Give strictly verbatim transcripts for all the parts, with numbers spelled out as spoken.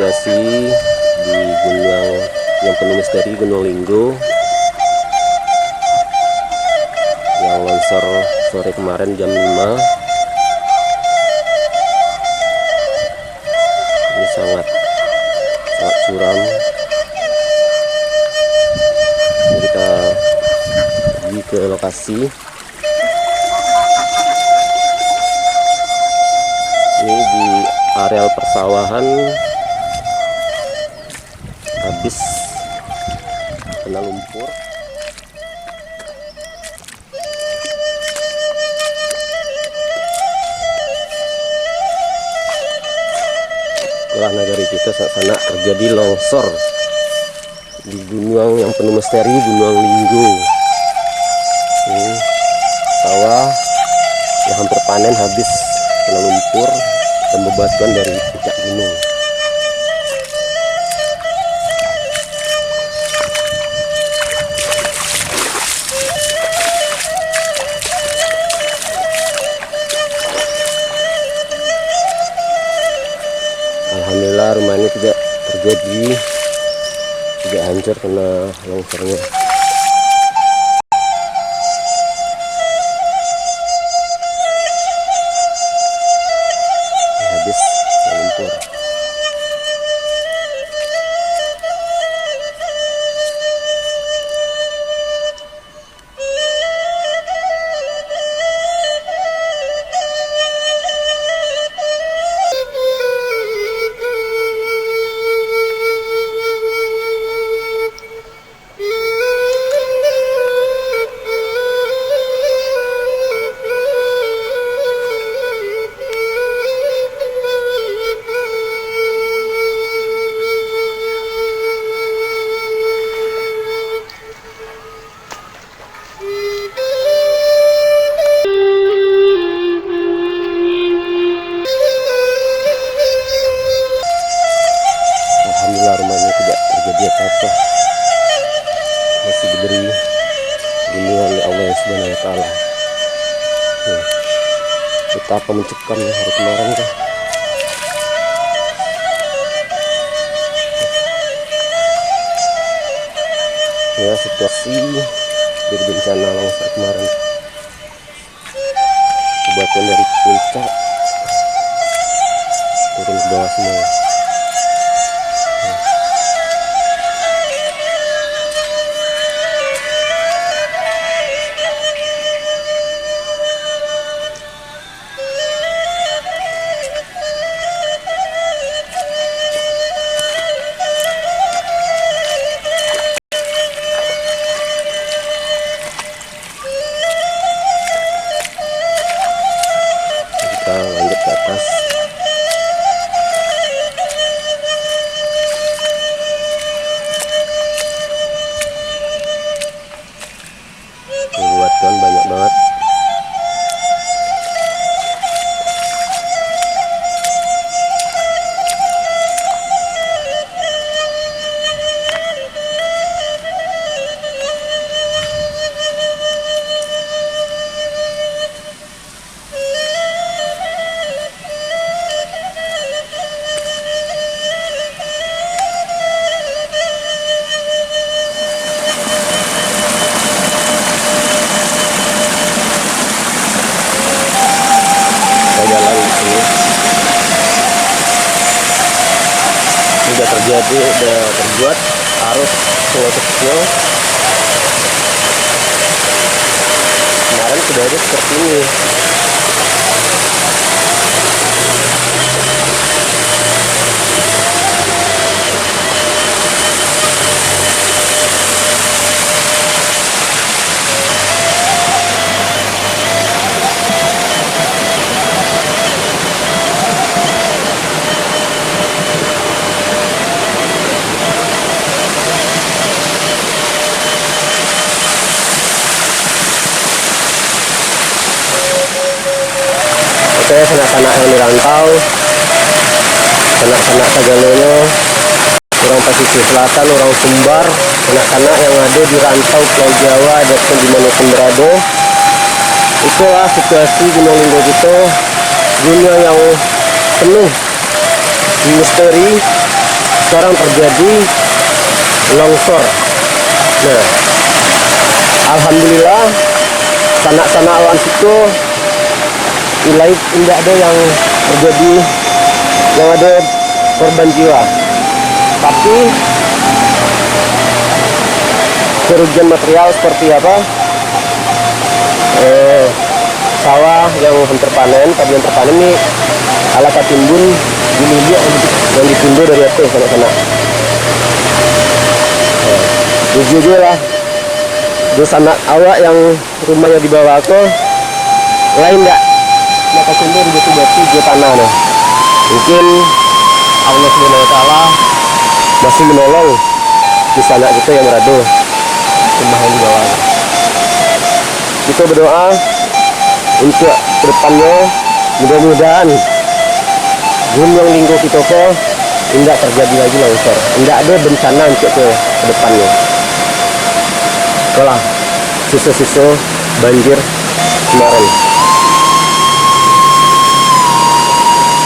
Lokasi di gunung yang penuh misteri, Gunung Linggo, yang longsor sore kemarin jam lima. Ini sangat, sangat curam. Ini kita pergi ke lokasi. Ini di areal persawahan, habis kena lumpur. Itulah nagari kita, sanak-sanak, terjadi longsor di gunung yang penuh misteri, Gunung Linggo. Ini sawah yang hampir panen habis kena lumpur dan bebatuan dari puncak gunung. Alhamdulillah, rumah ini tidak terjadi, tidak hancur karena longsornya. Habis lumpur. Alhamdulillah, rumahnya tidak terjadi apa-apa, masih diberi lindungan oleh Allah Subhanahu wa Ta'ala. Hmm. Betapa mencekamnya hari kemarin tuh. Ya, situasi dari bencana longsor kemarin. Batuan dari puncak turun ke bawah semua. Kita lanjut ke atas. Batuan banyak banget. Ada jalan di sini. Ini udah terjadi, udah terbuat arus Sungai Kecil. Kemarin sudah ada seperti ini. Oke, sanak-sanak yang di rantau, sanak-sanak sagalonyo, urang pasisia selatan, urang Sumbar, sanak-sanak yang ado di rantau Pulau Jawa, ataupun di mano pun berado. Itulah situasi Gunung Linggo kito, gunung yang penuh misteri, Sekarang terjadi longsor. Nah, alhamdulillah, sanak-sanak awak siko ilai indak ado yang terjadi, yang ado korban jiwa. Tapi, kerugian material seperti apa? Eh, sawah yang hampir panen, padi yang terpanen ni alah tatimbun di luluak yang ditimbun dari ateh, sanak-sanak. Eh, jujur je lah, di sanak awak yang rumah yang di bawah ko, lain dak, nak takumbur jo batu jo tanah tu. Mungkin Allah Subhanahu Wa Taala masih menolong di sanak kito yang berado rumah yang di bawah tu. Kito berdoa untuk kedepannyo, mudah-mudahan Gunung Linggo kito ko indak terjadi lagi longsor, indak ado bencana untuk ke, kedepannyo. Itulah siso-siso banjir kemarin.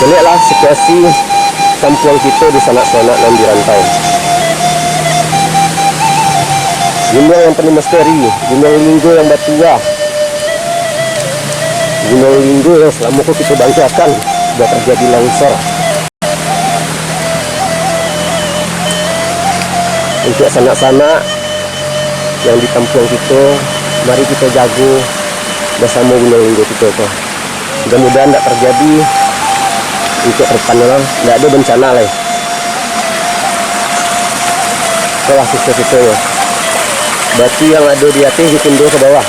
Caliaklah situasi kampuang kito di sanak-sanak nan di rantau. Gunung yang penuh misteri, Gunung Linggo yang batuah, Gunung Linggo yang salamo ko kito banggakan, sudah terjadi longsor. Untuak sanak-sanak yang di kampuang kito, mari kito jago basamo Gunung Linggo kito ko. Mudah-mudahan ndak terjadi untuak ke depan lah, ndak ado bencana lai. Itulah siso-sisonyo. Batu yang ado di ateh ditimbun ka bawah.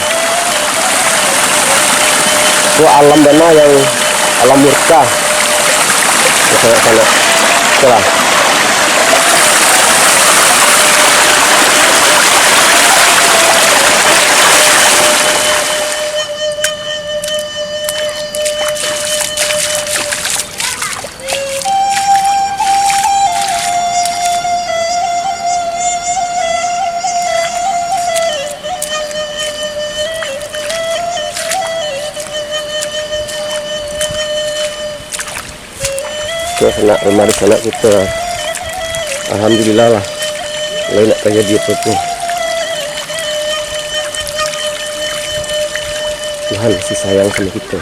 Ko alam bana yang alam murka. Sanak-sanak. Itulah. Oke, sanak, rumah di sanak kito. Alhamdulillah lah. Lai ndak tajadi apo-apo. Tuhan masih sayang samo kito.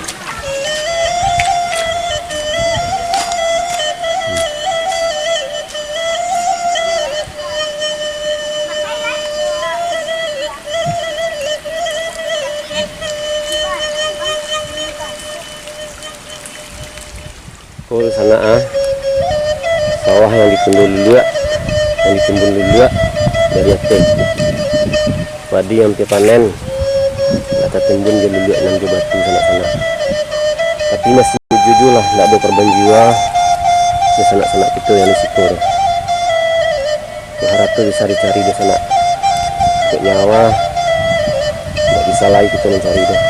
Ko sanak ah, sawah yang ditimbun luluak, yang ditimbun luluak dari ateh. Padi yang ampia panen, lah tatimbun jo luluak nan jo batu sanak-sanak. Tapi masih jujur lah, ndak ado korban jiwa, sanak-sanak kito yang di siko tu. Harapan bisa dicari di sanak. Untuak nyawa, ndak bisa lai kito mancari doh.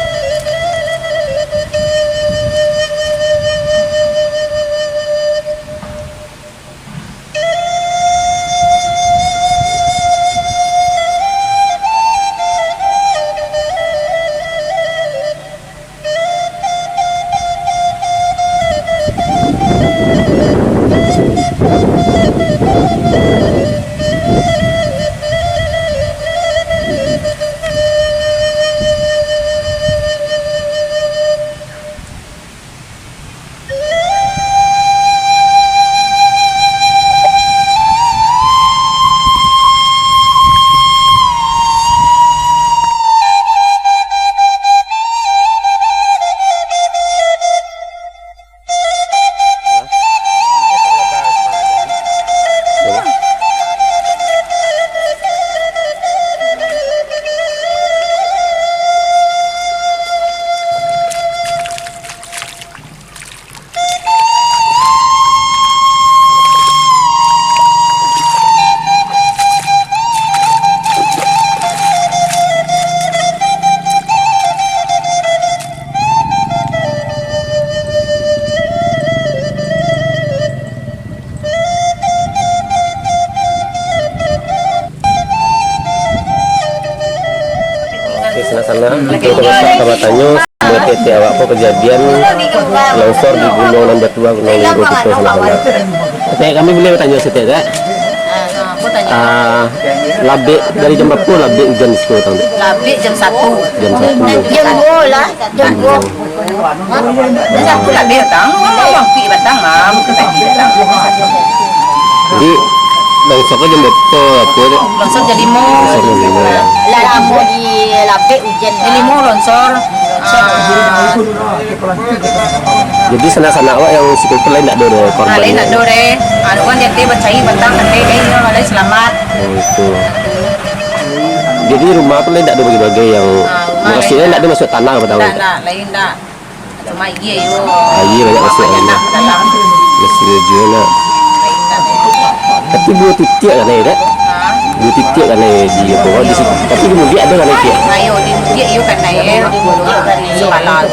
Oke, sanak-sanak, kito coba tanyo. Tek, awak ko kajadian longsor di Gunuang Nan Batuah, Gunuang Linggo kito sanak-sanak. Tek, kami buliah batanyo saketek, Tek? Ah, labek dari jam barapo labek ujan di siko, Tek? Labek jam satu. Jam satu. Jam duo lah, jam duo. Jam satu labek datang, mangkuik batang lah, bukan pagi datang. Jadi, longsor ko jam barapo, apo tu? Longsor jam limo. Longsor jam limo, ya. Lah lamo di labek ujan. Jam limo longsor. Ah. Jadi, sanak-sanak awak yang siko tu lain ndak ado doh korban? Ah, lain ndak ado doh. Anu kan, jateh bacari batang, tandai deh, inyo lai salamat. Oh, itu. Jadi, rumah tu lain ndak ado bagai-bagai yang, ah, rumah maksudnyo lain ndak ado masuak tanah batang? Ndak, ndak, lain ndak. Cuma aia yo. Aia banyak masuak dalam. Banyak dalam. Masih aja nak. Tapi duo titiak kanai, Dek? Ha? Duo titiak kanai di bawah di situ. Tapi di mudiak ado kanai tiak? Ayo, di mudiak iyo kanai, eh. Sabala.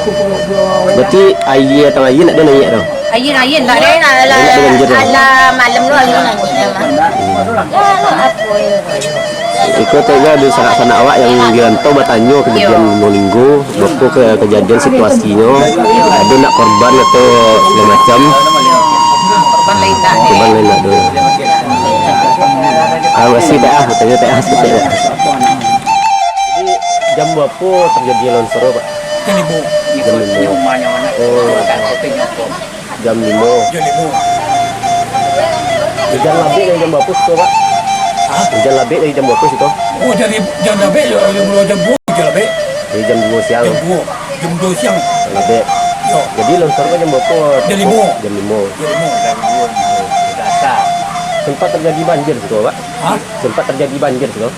Berarti aia atau aia ndak ado naiak tu? Aia, aia ndak ado. Ndak ado banjir tu? Alah, malam tu aia naiak. Iko tadi ado sanak-sanak awak yang di rantau batanyo kajadian Gunuang Linggo, barapo ka-, kajadian situasinyo, ado ndak korban atau segala macam? Korban lain ndak ado. Korban lain ndak ado. Ah, masih tak ah, batanyo tak ah, saketek tak. Jadi, jam barapo terjadi longsor, Pak? Jam limo. Jam limo. Oh. Jam limo. Jam limo. Ujan labek dari jam barapo siko, Pak? Hah? Ujan labek dari jam barapo siko? Oh, dari jam labek, jam, jam duo ujan labek. Dari jam duo siang. Jam duo, jam duo siang. Labek. Yo. Jadi longsor ko jam barapo? Jam limo. Jam limo. Jam limo. Sempat terjadi banjir siko, Pak? Hah? Sempat terjadi banjir siko?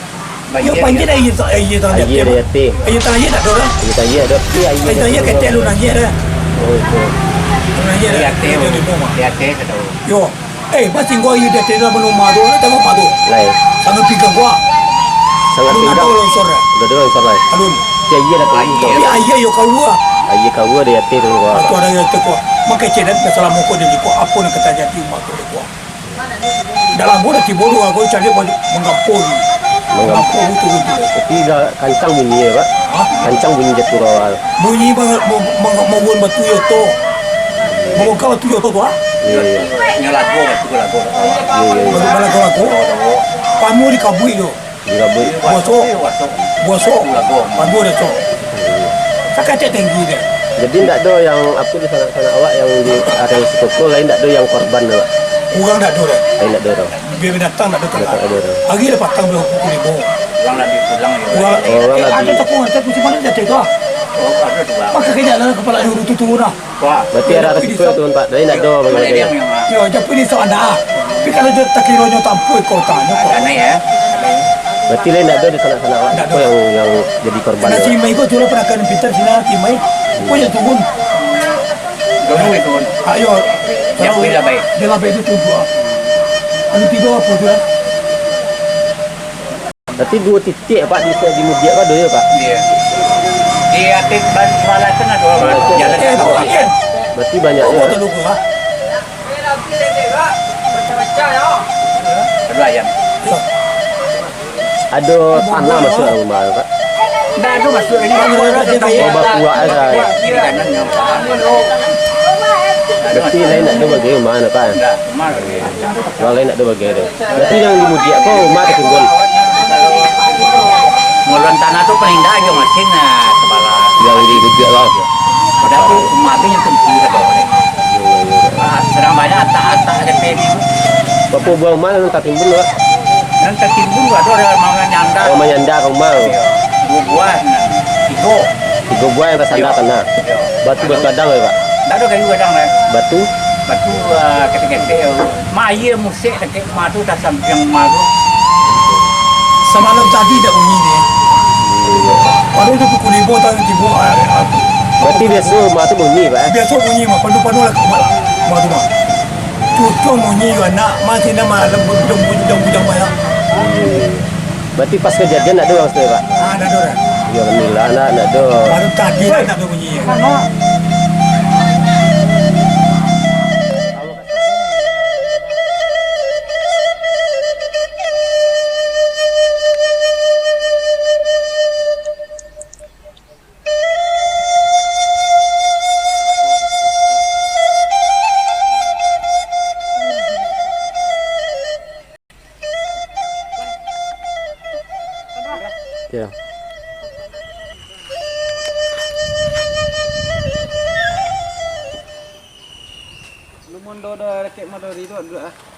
Yo, banjir aia, aia tangah. Aia dari ateh. Aia tangah aia ndak ado lah. Aia tangah aia ado, tapi aia aia tangah aia ketek lu naiak dah. Oh, itu. Naiak dah. Di ateh, di ateh, di rumah. Di ateh, tak tahu. Yo. Eh, pas tinggal aia di ateh dalam rumah tu, ada tengok rumah tu. Lai. Sangat pinggang gua. Sangat pinggang. Alun ado longsor dah. Udah ada longsor lai. Alun. Tapi aia dah karuah. Tapi aia yo karuah. Aia karuah dari ateh tu, gua. Atau ada yang teko. Makai cedan, masalah mokok dia jiko. Apa nak terjadi rumah tu, gua. Dak lamo dah tibo tu, aku cari baju manggapo ni. Manggapo. Manggapo tu, tu. Tapi dah kancang bunyi ya, Pak? Hah? Kancang bunyi jatuah bawah. Bunyi ma-, ma-, ma-, mauan batu yoto. Mabongka batu yoto tu, ah? Iya, iya. Nyo lago batu ko lago. Iya, iya, iya. Batu lago-lago. Lago-lago. Panu dikabuik tu. Di Rabuik. Buaso. Buaso. Buaso. Labuah. Labuah dah, Cok. Sakatek tinggi deh. Jadi, ndak ado yang, apo, di sanak-sanak awak yang di area Sikoko lain, ndak ado yang korban, Pak? Urang ndak ado deh. Lain ndak ado, Pak? Binatang ndak ado, Pak. Binatang ndak ado, Pak. Hari lah patang bulan pukul limo. Urang lah dipulang, ya. Urang, oh, urang eh, lah ado di tapi, tapi macam mana jatuh tu, ah? Oh, ado tu, Pak. Maka kejap lah kepala dia urut tu turun lah. Wah. Berarti ada resiko tu, Pak. Jadi ndak ado bagi-bagi. Yo, tapi di sana. Tapi kalau dia takiro nyo tampui kota nyo kok. Aneh ya. Berarti lain ndak ado di sanak-sanak awak. Ndak ado. Yang, yang jadi korban. Nah, si Mai ko tu lah pernah kan pintar sini, si Mai. Ko yang turun. Turun itu. Ayo. Dia lah baik. Dia lah baik itu turun. Anu tigo apo tu lah? Berarti duo titik, Pak, di, di mudiak ko ado yo, Pak? Iya. Di ateh ban-, balasan ado, Pak. Balasan. Jalan ka bawah. Berarti banyak yo. Ado ayam. Ado tanah masuak dalam rumah, Pak? Ndak ado masuak. Ini bakuak aja. Oh, bakuak aja. Kiri kanan nyo. Berarti lain ndak ado bagi rumah, Pak? Ndak, rumah lagi. Urang lain ndak ado bagai tu. Berarti yang di mudiak ko rumah tatimbun? Nguluan tanah tu paling indak ajo masin, nah, sabala. Yang di mudiak lah. Padahal tu rumah tu yang tumpu sajo. Iyo, iyo, iyo. Ah, sadang banyak atak-atak D P ni. Barapo buah rumah nan tatimbun tu, Pak? Nan tatimbun tu ado dari Mama Nyanda. Oh, Mama Nyanda ka rumah. Iyo. Duo buah, nah. Tigo. Tigo buah yang tasanda tanah. Iyo. Batu, batu gadang, Pak? Ndak ado kayu gadang, Pak. Batu? Batu, ah, ketek-ketek. Mak aia musek dakek rumah tu, dah sampiang rumah tu. Samalam tadi dah bunyi ni. Baru tu pukul limo tadi tibo, ah, ah. Berarti biaso rumah tu bunyi, Pak, eh? Biaso bunyi, mah. Panu-panu lah ka rumah lah. Rumah tu, mah. Cucung bunyi juga, nak. Masih nak malam, bujang-bujang, bujang banyak. Berarti pas kejadian ndak ado urang situ, Pak? Ah, ndak ado, dah. Ya, alhamdulillah, ndak, ndak ado. Baru tadi lah ndak ado bunyi. Oke. Lu mondo dah rakek motor itu dulu ah.